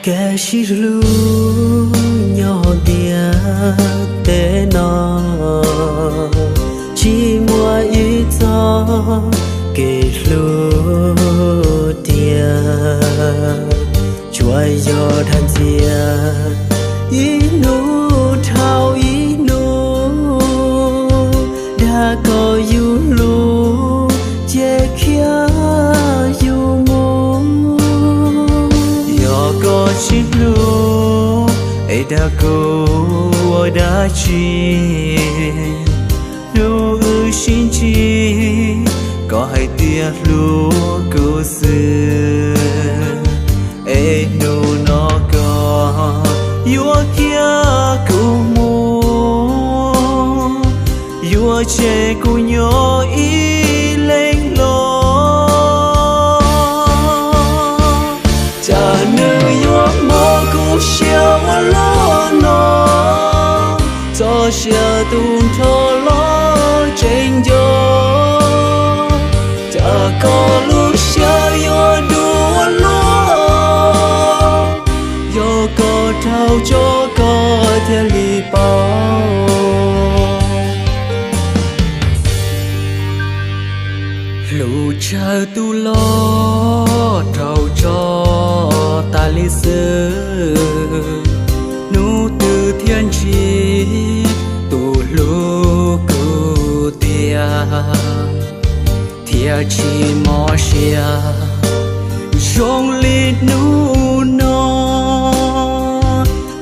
Kev sib hlub nyob ntiaj teb no, tsis muaj ib txoj kev hlub tiag. Tsuas yog dag ntxias ib hnub dhau ib hnub, dag kom yus hlub ces khiav yus mus. Yog koj tsis hlub es dag kuv ua dab tsi? Hnub wb sib ntsib koj hais tias hlub kuv xwb, es hnub no koj yuav khiav kuv mus, yuav tseg kuv nyob ib leeg los. Cas nws yuav mob kuv siab ua luaj no, txoj sia tu nrho los tseem nco. Cas koj lub siab yuav dub ua luaj, yog koj raug tso koj thiaj li paub. Hlub tsawg tus los raug tso tas li xwb, hnub twg thiaj ntsib tus hlub kuv tiag, thiaj tsis mob siab zoo li hnub no,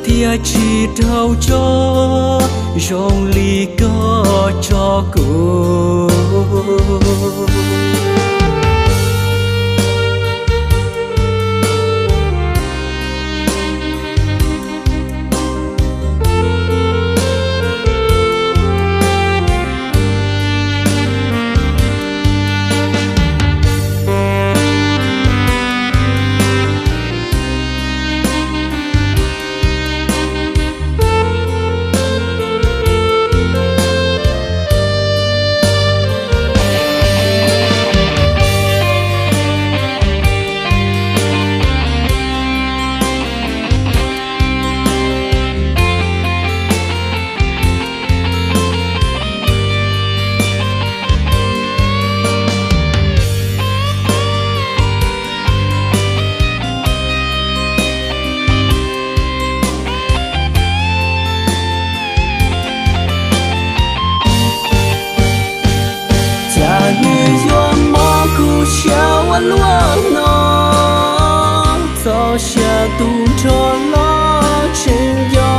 thiaj tsis raug tso zoo li koj tso kuv. Cas nws yuav mob kuv siab ua luaj no, txoj sia tu nrho los tseem nco.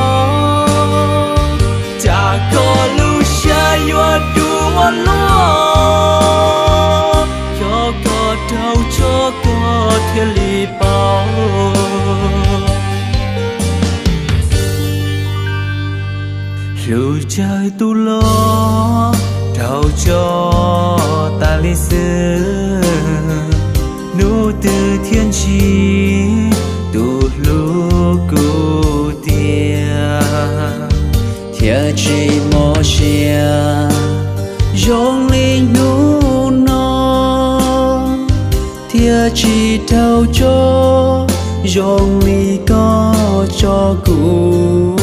Cas koj lub siab yuav dub ua luaj, yog koj raug tso koj thiaj li paub. Hlub tsawg tus los raug tso tas li xwb, hnub twg thiaj ntsib tus hlub kuv tiag, thiaj tsis mob siab zoo li hnub no, thiaj tsis raug tso zoo li koj tso kuv.